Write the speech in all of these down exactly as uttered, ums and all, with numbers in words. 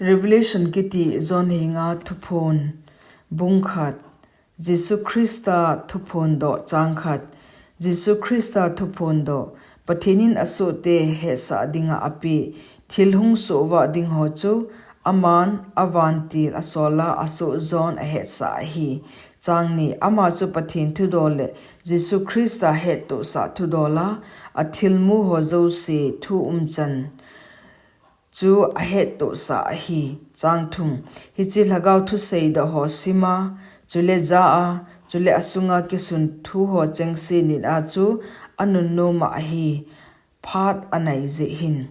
Revelation kiti John henga thuphon. Bung khat. Jesu Christa thuphon doh. Chang khat. Jesu Christa thuphon doh. Pathen in asohte hetsah dinga ape thil hung soh vah ding ho chu aman avantil asola asoh John ahetsah ahi. Chang ni. Ama chu Pathen thudol le Jesu Christa hettohsah thudol a, athilmu ho jouse thu umchan chu ahettohsah ahi. Chang thum. Hiche lhagao thusei doh ho sima, chule ja a, chule asunga kisun thu ho chengse nit a chu anunnom a ahi. Phat anai jeh hin.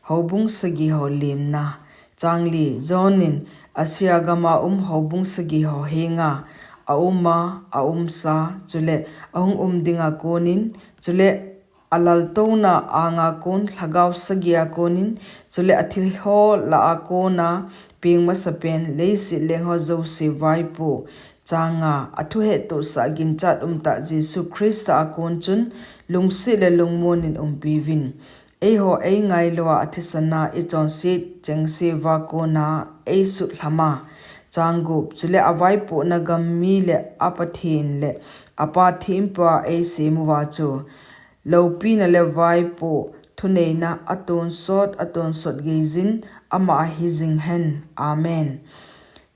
Houbung sagi ho lemna. Chang li. John in Asia gama um houbung sagi ho henga auma, aumsa, chule ahung um dinga konin, chule alaltouna anga kon lhagao sagia konin, chule athil ho lah a kona peng masapen leiset leng ho jouse vaipo. Chang nga. Athu hettohsah ginchat umtah Jesu Christa a kon chun lungset le lungmonin umpiuvin. Eiho eingailou a athisan a ichonset chengse va kona eisutlhama. Chang gup. Chule avaipohna gam mi le a Pathen le apa thempu a eisem uva chu loupina le vaipo thuneina atonsot atonsot geijin ama ahi jing hen. Amen.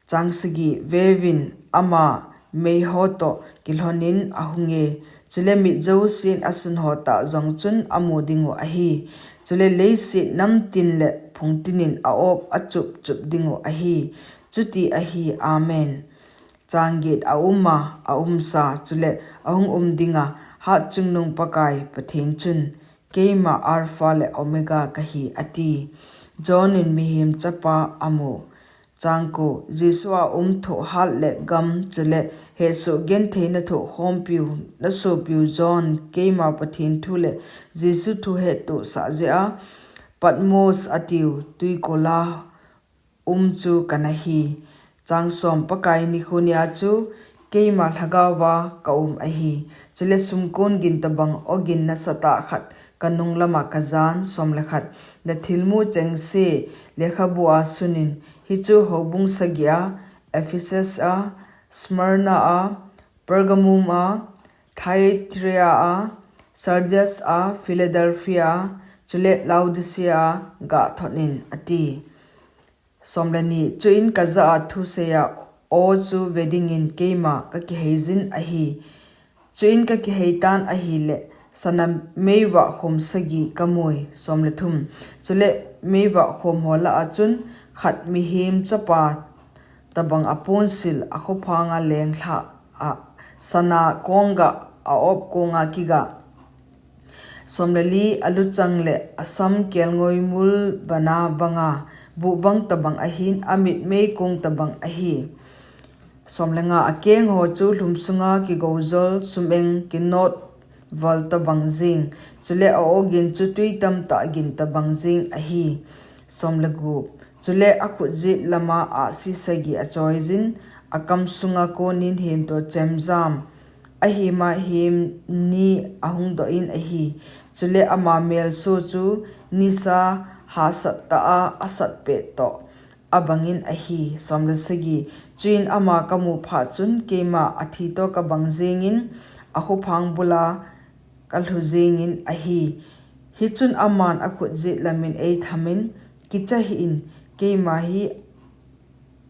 Chang sagi. Veuvin, ama mei ho toh kilhonin ahunge, chule mit jousen asun ho tah jong chun amu dingu ahi. Chule leiset namtin le phungtinin a-op achup chup dingu ahi. Chuti ahi. Amen. Chang get. Auma, aumsa, chule ahung um dinga Hatchungnung Pakai Pathen chun, Keima Alpha le Omega kahi, ati. John in Mihem Chapa amu. Chang ko. Jesu a um thohhat le gam, chule hesoh gentheina thohkhompiu nasopiu John, keima Pathen thu le Jesu thu hettohsah jeh a Patmos atiu twikol a um chu kana hi. Chang som. Pakai nikho nia chu keima lhagao va ka um ahi. Chule sumkon gin tobang ogin nasatah khat ka nung lama ka jan. Som le khat. Na thilmu chengse lekhabu a sunin, hichu houbung sagi a, Ephesus a, Smyrna a, Pergamum a, Thyatira a, Sardis a, Philadelphia a, chule Laodicea a gah thonin, ati. Som le ni. Chuin ka jah a thusei a aw chu ve dingin keima ka kiheiyin ahi. Chuin ka kiheitan ahile, sana meivah khom sagi ka mui. Som le thum. Chule meivah khom ho lah a chun khat Mihem Chapa tobang aponsil, akhophanga lenglhah a, sana konggah, a-op konga kigah. Som le li. Aluchang le asam kelngoi mul bana banga buhbang tobang ahin, amit meikong tobang ahi. Som le nga. Akeng ho chu lhum sunga kigoujol sum-eng kinot val tobang jing, chule a-ogin chu twi tamtah gin tobang jing ahi. Som le gup. Chule akhut jet lama ahsi sagi achoiyin, akam sunga konin hemto chemjam, ahima hem ni ahung doh in ahi. Chule ama melso chu nisa hahsat tah a asat pet toh abangin ahi. Som le sagi. Chuin ama ka mu phat chun keima athi toh ka bang jingin, akhophang bula ka lhu jingin ahi. Hichun aman akhut jet lamin eithamin, kicha hih in, keima hi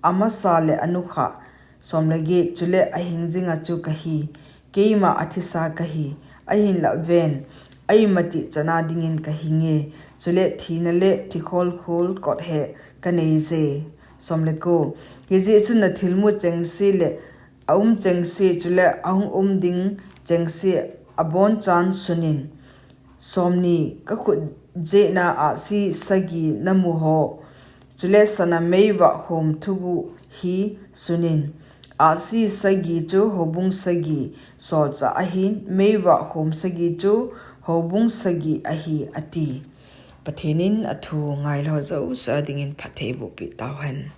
amasa le anukha. Som le get. Chule ahing jinga chu kahi, keima athisa kahi, ahinlah ven, a-imatih chana dingin kahinge, chule thina le thi kholkhol kot he ka neije. Som le ko. Hijeh chun na thilmu chengse le a-um chengse, chule ahung um ding chengse abonchan sunin. Som ni. Ka khut jetna ahsi sagi na mu ho, chule sana meivah khom thuguh hi sunin. Ahsi sagi chu houbung sagi solchah ahin, meivah khom sagi chu houbung sagi ahi, ati. Pathen in athu ngailou jouse dingin phatthei bohpeh tauhen.